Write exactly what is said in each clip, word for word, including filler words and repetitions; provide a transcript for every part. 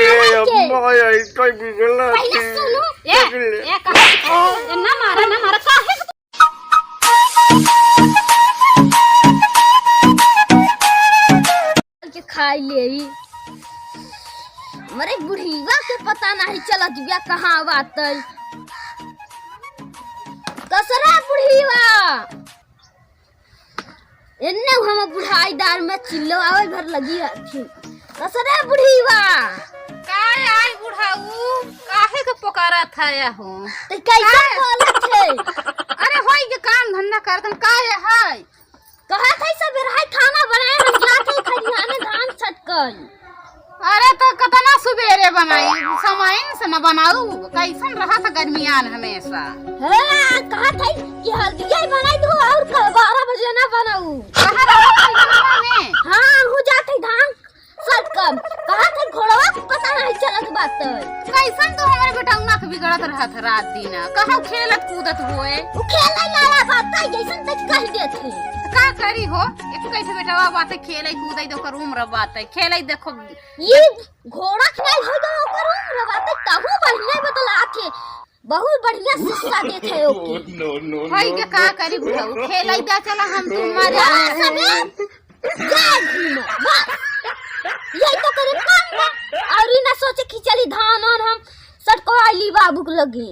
ए, अम्मा, यही तो बिगड़ला पहले थी। सुनो। ए, देख ले। ए, कहा, ए, ना मारा, ना मारा, काहे के खाई ले। मरे बुढ़ीवा के पता नहीं चलत बिया कहाँ बात। कसरा बुढ़ीवा। एन्ने हम बुढ़ाई दार में चिल्लो आवे भर लगी रहती। कसरे बुढ़ीवा। काय आई बुढ़ाऊ, काहे के पुकारत है हो? ते कैसे काय? बोलत है? अरे होई के काम धंधा करतन, काय है? कहत है सब रहाई खाना बनाए, हम जात है खरिहाने धान छटकन। अरे तो कतना सुबेरे बनाई, समइन से न बनाऊ, कैसन रहत गर्मियान हमेशा। हाँ, कहत है कि हल्दिया ही बनाई दो और क-, बारह बजे ना बनाऊ। कहाँ रहत है गरवा में? हाँ, हो जात है धान सटकम। कहत है घोड़वा के पता नहीं चलत बात। कैसन तो हमारे बेटौना के बिगड़त रहत है रात दिन, कहौ खेलत कूदत होए। वो खेले लाला बात है, जैसन तक कह देत है। तो का करी हो, एक कैसे बेटवा बात है, खेले कूदे तो ओकर उम्र बात है, खेले देखो। ये घोड़ा खिलाई हो गया ओकर उम्र बाटे, तहु बढ़िया बतलात है, बहुत बढ़िया शिक्षा देत है ओके। No, no, no, भाई के का करी बुढ़ऊ, खेलाई दा चला हम तुम्हारे हाँ, सबे जय भीम, बस। यही तो करे काम बा। और ई ना सोचे कि चली धान आन हम सटकवाई ली बाबू के लगे।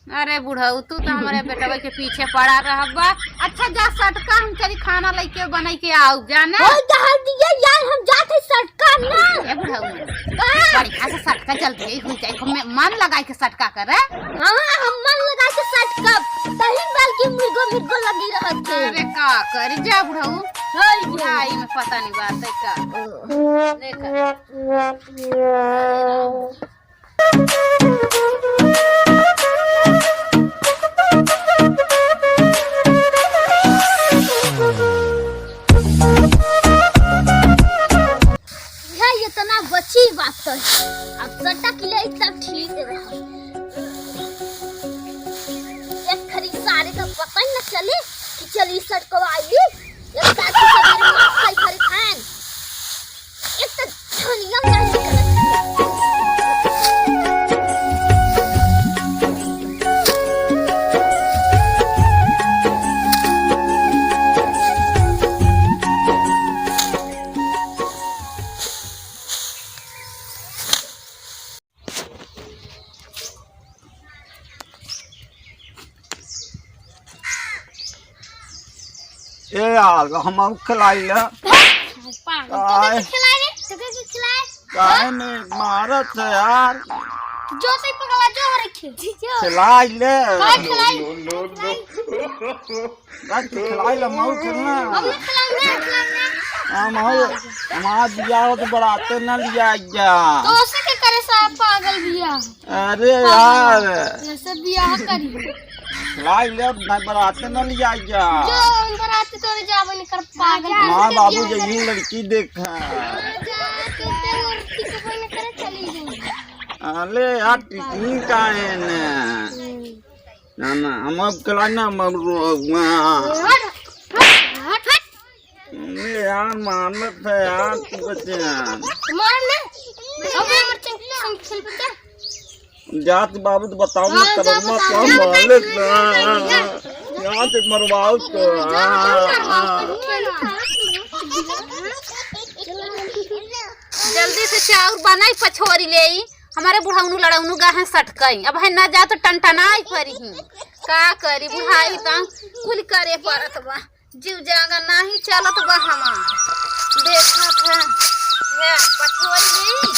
अरे बुढ़ऊ, तू तो हमारे बेटवा के पीछे पड़ा रहबा। अच्छा जा सटका, हम चली खाना लइके बनाई के आऊ, जाने? ओए, कहा दिया यार, हम जात है सटका ना। ए बुढ़ऊ, का? बढ़िया से सटका, जल्दी ही हुई जाए, हम मन लगाई के सटका करे। हाँ, हम मन लगाई के सटका, तही बल्कि मिर्गो मिर्गो लगी रहत है। अरे का करी जा बुढ़ऊ, हाय गे। बुढ़ाई में पता नहीं बात है का। ओ। देखा। भैया, इतना बची बात तो है। अब सटक ले तब ठीक रहा। एक खरी सारे का पता ही न चले कि चली सटकवाई। एक साथ सवेरे मक्का खरी खाएं। एक तो धनिया नहीं निकलत। ए यार, हम अब खिलाई ले। पागल, तू काय? कैसे खिलाए रे? तू कैसे खिलाए? काय ने मारत है यार? जो से पकड़ा, जो हो रखे। खिलाई ले। काय खिलाई? No, no, no, no। यार, तू खिलाई ले, मऊ करना। हम लोग खिलाएंगे, खिलाएंगे। हम हो, हमार बियाह तो बराते ना लिया गया। तो उसे के करे साहब पागल बियाह? अरे यार। ऐसे बियाह करी। खिलाई ले, अब ना बराते ना लिया गया। जो हम बराते तो जाबे नहीं कर पागल। माँ बाबू जइहीं लड़की देखा। जा, तू तो लड़की को कोई नहीं करे, चली जाएंगे। अरे यार, टिकनी का है ना? ना, ना, हम अब कला ना, हम अब रो-, वहाँ। हट, हट, हट। अरे यार, मानत है यार, तू बच्चे यार। मार ना। अब हमर चंग-, संग खेल बच्चा। जात बाबू तो बताओ ना, हाँ, जा करनमा बताओ, का जा मालिक बताओ, ना। जा। यहाँ से मरवाओ तो। जा, जा, मरवाओ। जल्दी से चाउर बनाई, पछोरी लेई। हमारे बुढ़ौनू लड़ौनू गाहे सटकई। अब है ना जा तो टनटनाई परी ही। का करी बुढ़ाई त कुल करे पड़त बा। जीव जांगा नाही चलत बा हमार। देखत है। हे पछोरी लेई।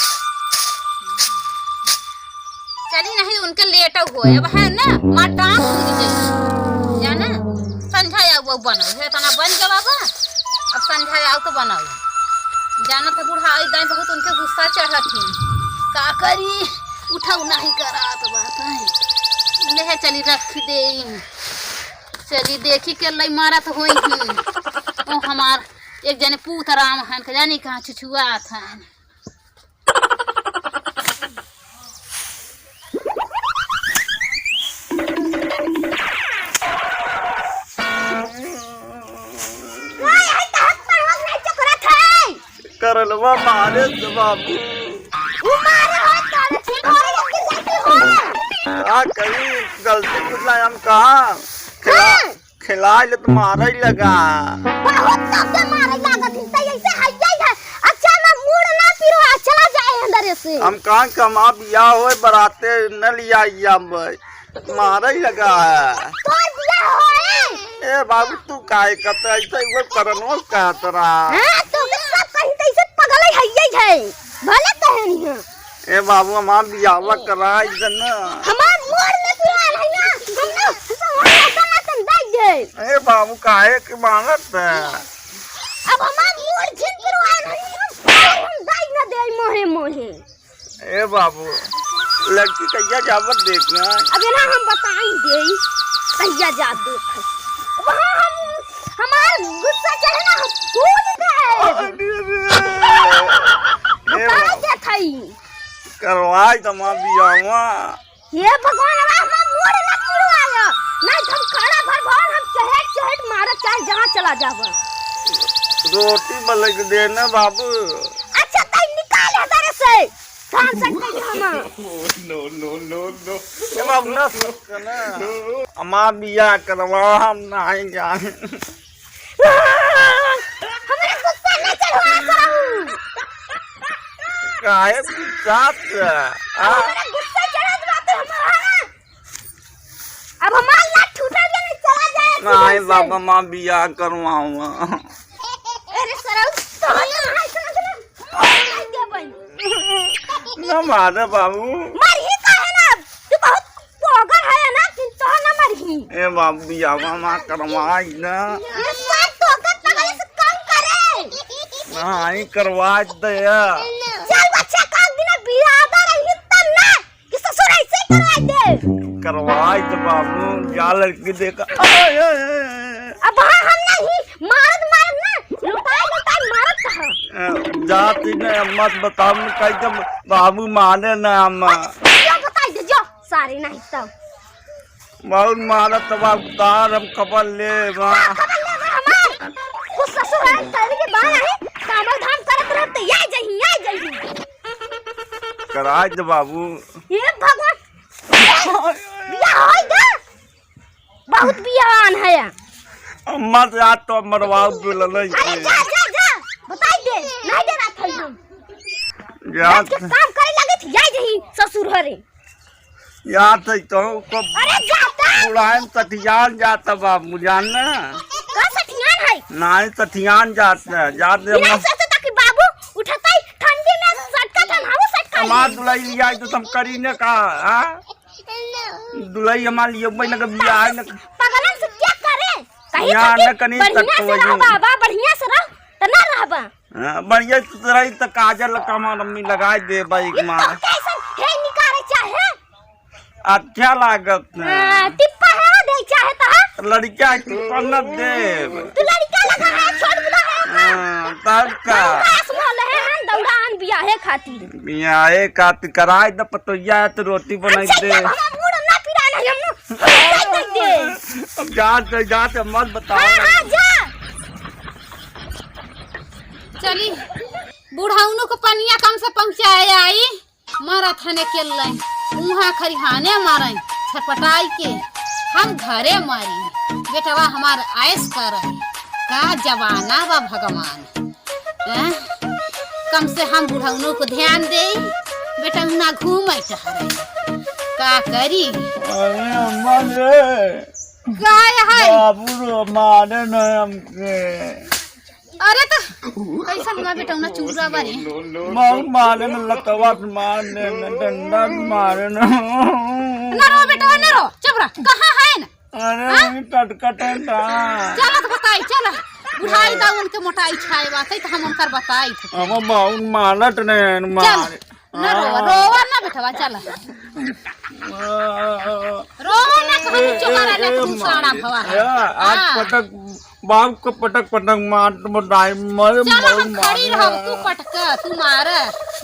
चली नहीं उनके लेटो होए। अब है ना मार टांग टूट जाई। जाना? संझा आऊ बनो। हे तना बन गवा बा। अब संझा आऊ तो बनाओ। जानत है बुढ़ाई दाई बहुत उनके गुस्सा चढ़त ही। का करी? उठाऊ नाही करात बात है। ले है चली रख दे। चली देखी के लई मारत होई ही। ओ हमार एक जने पूत राम हन के जानी कहाँ छुछुआत हन। करलवा मारे से बाबू। उ मारे हो का करी, गलती कुछ ना, हम कहाँ खिला-, हाँ। खिलाए ले तो मारे ही लगा। बहुत सबके मारे लागत है, तो ऐसे हइये है। अच्छा, मैं मूड़ ना पिरो, चला जाए अंदर से। हम कहाँ कमा बिया होए, बराते न लिया, या भाई। मारे ही लगा है। तोर बिया होए। ए बाबू, तू काहे कहत है? ऐसे वो करनो कहत रहा। हाँ, तो के सब कहीं तो ऐसे पगल है, हइये है। भले कहनी है। ए बाबू, हमार बियाहवा करा दे ना। हमार मूड़ न पिरो है ना। हम ना, हम ना, हम ना, हम ना दे दे। ए बाबू, काहे के मांगत है? अब हमार मूड़ झिन पिरो है ना। हम दे न दे मोहे मोहे। ए बाबू, लड़की कहिया जावत देखना। अब ना हम बताई देई, कहिया जा देख। वहाँ हम, हमार गुस्सा चढ़े ना, हम कूद गए। अरे रे। ए बताई बाबू। देत हई। करवाई तो माँ बियाहवा। हे भगवान, अब हमार मूड़ ना पिरो आया। नहीं तो हम खड़ा भर भर हम चहेट चहेट मारत चाहे जहाँ चला जावा। रोटी बलक देना बाबू। अच्छा, तई निकाल है तेरे से। कहाँ से कही हम? No, no, no, no। ये बाबू ना सकते ना। हमार बियाह करवा, हम नहीं जाए। हमरे गुस्सा न चढ़वा करहु। काहे गुस्सा से? आ? हमरे गुस्सा चढ़त बाटे हमारा। अब हमार लात छूटल के नहीं चला जाए नहीं सीधे से। बाबा, माँ बियाह करवावा। अरे सरऊ, तो ना है, सुनो, सुनो। ना मारे बाबू। मरही काहे ना? तू बहुत पोगर है ना, कि तो ना मरही। ए बाबू, बियाहवा माँ करवाई ना। ये सब तो कर पगले से कम करे। नहीं, करवा दे। चल बच्चा, का बिना बियाहदा रही तब ना, कि ससुर ऐसे करवा दे। करवाई तो बाबू, जा लड़की देखा। आय, आय, आय, आय। अब हाँ, हम नहीं, मारत, मारत ना, लुटाई, लुटाई मारत कहाँ? अ, जाती ने मत बताऊ, कही तो बाबू माने ना हम। अच्छा, जो बताई दे, जो, सारे नहीं तो। बहुत मारत बा उतार, हम खबर ले बा। का खबर ले बा हमार? खुद ससुराल करे के बार आए, कामल धाम करत रहते, आ जही, आ जही। कराई दे बाबू। हे भगवान, बियाह होई गा? बहुत बियाहवान है। अम्मा से आज तो मरवाओ बोला नहीं। अरे जा, जा, जा, बताई दे, नहीं दे रहा था हम। जा। आज के काम करे लगे थी, आ जही ससुर हरे। याद है तो को अरे जाता। बुढ़ाएन सठियान जाता बाबू, जान ना। का सठियान है? नहीं, सठियान जाता, जाते बिना हम सोचे था कि बाबू उठता ही ठंडी में सटका था, हम सटका हमार ही। दुलही लिया तो तुम करी ने का, हाँ? दुलही हमार लिए भाई ना कभी आए ना। पगलन से क्या करे? कहीं यहाँ तो ना कहीं बढ़िया तक से वही। रह बाबा, बढ़िया से रह, त ना रहबा। हाँ, बढ़िया से रही त काजल कमर में लगाई दे बाइक ये में। तो कैसन है निकाले चाहे? अच्छा लागत है। हाँ, टिप्पा है दे चाहे तो, हाँ? लड़का टिप्पा न दे। तू लड़का लगा है, छोड़ बुला है का? हाँ, तब का? हम का असमल है, हम दौड़ान बियाहे खातिर। बियाहे खातिर कराई द पतोहिया है तो रोटी बनाई अच्छा, दे। ये बाबा मूड़ ना पिराना, हम ना, हम ना दे दे। अब जात है, जात है, मत बताओ। हाँ, हाँ, जा। चली, बुढ़ौनो को पनिया कम से पहुँचाए आई, मरत हने के लई, उहाँ खरिहाने मरई, छटपटाई के, हम घरे मरी, बेटवा हमार ऐश करे, का जमाना बा भगवान, हैं? कम से हम बुढ़ौनो को ध्यान देई, बेटौना घूमे टहरे, का करी? अरे अम्मा रे, का है? बाबू रो मारे न हमके। अरे तो कैसन हुआ बेटौना चूरा बारे? मार मारे न लतवा से मार दे न, डंडा से मारे न। ना रो बेटवा, ना रो, चुप रह। कहाँ है न? अरे हाँ? वही टटकटे था। चल तो बताई, चल। बुढ़ाई दा उनके मोटाई छाए बात है तो हम उनकर बताई थे। अब बाउन मानत नहीं चल। मारे। ना रोवा, रोवा ना बेटवा, चल। रोवा ना, कहूँ ए, चोकारा ए, ना, ए, तू माँ, साड़ा भवा है। ए, आज हाँ। पटक, बाप को पटक पटक मार, तो बताई, मर, चल, मर, हम खड़ी मार। रहो, तू पटक, तू मार,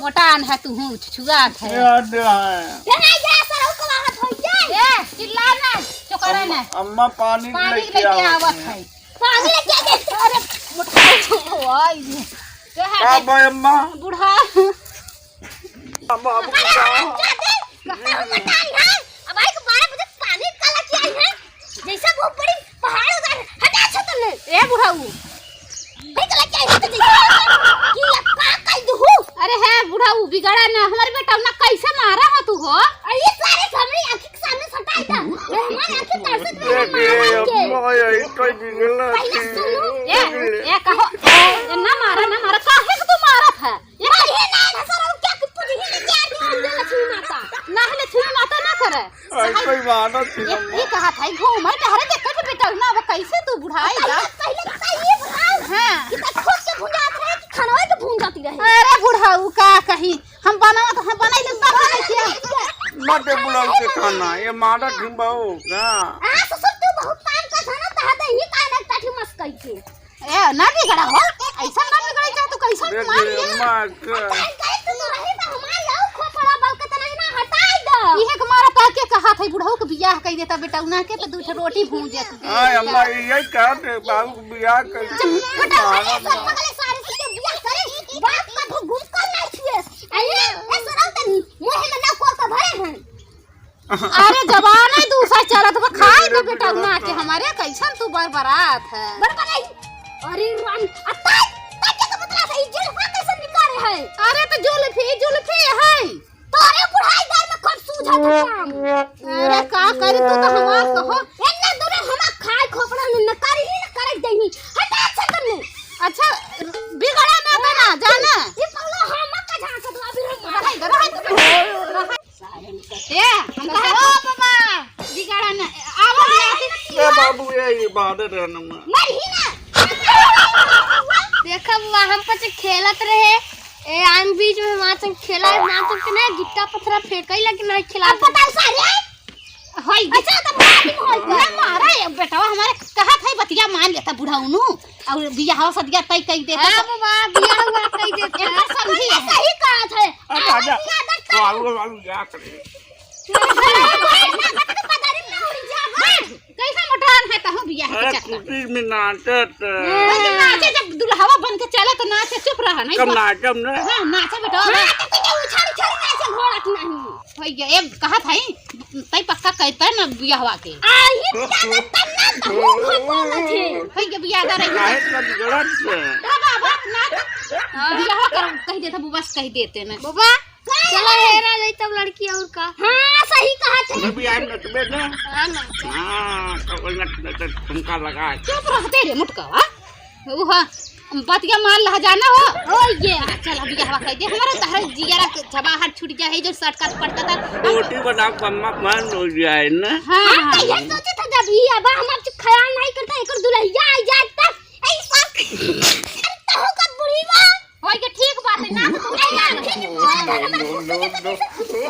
मोटान है तू हूँ, छुआत है। ए, हट रहा है। ये नहीं जा, सरऊ को बाहर हो जाए। ए, चिल्ला ना, चोकारा ना। अम्मा पानी पानी लेके लेके आवत आवत है। है। पानी लेके आ, अरे, मोटा, ओए, ये है का बे? भाई अम्मा? बूढ़ा। बाबू अरे, का? अरे, ऐसा रहो क्या कि पूजनी लेके आती है लक्ष्मी माता? ना, लक्ष्मी माता ना करे। ऐसे ही मानत थी ये, हम। ये कहा था, घूमे टहरे के कट बेटा ना, अब कैसे तू बुढ़ाई पहले, गा? पहले तो ये बुढ़ाऊ हाँ। कि तक खुद के भूंजात रहे कि खनवा के भूंजाती रहे। अरे बुढ़ाऊ का कहीं, हम बनावा तो हम बनाई लेता है क्या? मत दे बुढ़ाऊ के खाना, ये मानत थी बहू का। आ ससुर तू बहुत काम का था ना, तहा दे ही काहे ना काठी मस कई के। ए, ना बिगड़ा हो, ऐसा ना बिगड़े चाहे तू कैसा देख मार ले, दिया। माँ के। काहे, काहे तू तो रही तो हमार लाऊ खोपड़ा बल के तना ना हटाई दो। इहे के मारा ताके कहा था बुढ़ऊ के बियाह कई देता बेटा, उना के तो दू ठो रोटी भूंज जाती। हाँ, अम्मा, यही कहा थे, बाबू के बियाह कर। चुप, हटा, ये सब पगले सारे से के बियाह करे, बाप का घु-, घुस कर नहीं छिए। अरे, ए, सुनाओ तनी, मुँह में ना को का भरे हैं। अरे जबान है दूसरा चलत बा, खाए दे बेटा, उना के हमारे कैसन तू बरबरात है। बरबराई। अरे राम, आ ताई, ताई के तो बतला था, ई जुल्फा कैसे निकाले है? अरे तो जुल्फी, जुल्फी है। तोरे बुढ़ाई दर में कब सूझत है काम? अरे का करी तू तो हमार कहो। एन्ने दूरे हमार खाए खोपड़ा में न करी, न करे देही। हटा अच्छा कर ले। अच्छा, बिगड़ा ना बना, जाना। ये पगला हम का झांक दो, अभी हम रहे, रहे, रहे। ए, हम कहा, ओ बाबा, बिगाड़ा ना, आवा ना। ए बाबू, ए, ये बादर है ना माँ। मर ही ना। देखा बुआ, हम पचे खेलत रहे, ए, आन बीच में हमारे संग खेला है, हमारे संग के ना गिट्टा पत्थरा फेंकई, लेकिन नहीं खेला। अब बताओ सारे। होई गे। अच्छा, तो मार भी होई गे। ना मारा, ये बेटवा हमारे कहा था, बतिया मान लेता बुढ़ाउनू। और बियाह सदिया तय कई देता हाँ, तो बाबा, बियाह हुआ कई देता। एकर समझी है। सही कहा था। अच्छा, अच्छा। बियाह देता। बाबू, बाबू, जा करे। कैसा मोटान है तहु बियाह के अरे, चक्कर। कुटी में नाचत। वही नाचे, जब दुल्हवा बन के चले तो नाचे, चुप रहा, नहीं कम तो नाचब ना। हाँ, नाचे बेटा। हाँ, तो तुझे उछाल, उछाल नाचे, घोड़त नहीं। होई गे, ए, कहा था, तई पक्का कहता है ना बियाहवा के। आ, ये बियाह में तन्ना तो हो, हो, हो, हो। होई गे, बियाह करे। काहे का बिगड़त है? बाबा, बाबा, ना, हाँ। बियाहवा कर, कह देता, बस कह देते ना। बाबा, चला हेरा जाई तब लड़की और का। हाँ, सही कहा थे। अभी यार नचबे ना। हाँ, ना। हाँ, तो कोई नच, नच, ठुमका लगा। चुप रहते रे मुटकवा। ऊ ह, बतिया मान लहा जाना हो। ओ ये, चल अभी हवा कह दे। हमारा तहर जियारा के जवाहर छूट गया है जो सटका पटका था। रोटी बना के अम्मा बंद हो जाए ना। हाँ, हाँ, हाँ। तो ये सोचे था जब ये अब हम अब ख्याल नहीं करता, एक दुल्हैया आ जाए तब। ऐ सास, अरे तहु का बुढ़ी बा। होई के ठीक बात है ना, तो तुम नहीं जानो।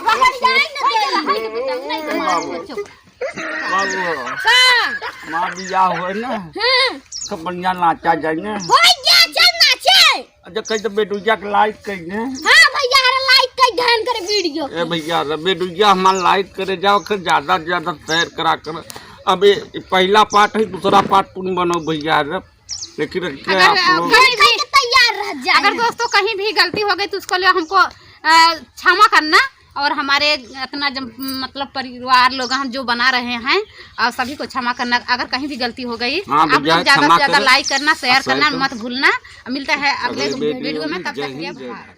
बाहर जाए ना दे। होई के बाबू, चुप। बाबू, का? माँ बियाह होए ना, हाँ। तो बढ़िया नाचा जाए ना। होई गया, चल नाचे। अच्छा, कहीं तो बेटुइया के लाइट कहीं ने। हाँ भैया, अरे लाइट कहीं ध्यान करे वीडियो। ए भैया, रे बेटुइया हमार लाइट करे जाओ, फिर ज्यादा से ज्यादा शेयर करा कर। अब ये पहला पार्ट है, दूसरा पार्ट तुम बनाओ भैया रे। लेकिन रखिए अगर, आप लोग। अगर कहीं भी, तैयार रह जाए। अगर दोस्तों कहीं भी गलती हो गई तो उसको लिए हमको, अ, क्षमा करना। और हमारे इतना जब, मतलब, परिवार लोग हम जो बना रहे हैं और सभी को क्षमा करना। अगर कहीं भी गलती हो गई, हाँ, आप भैया, लोग ज्यादा से ज्यादा लाइक करना, शेयर करना मत भूलना। मिलता है अगले वीडियो में, तब तक के लिए जय हिंद, जय भारत।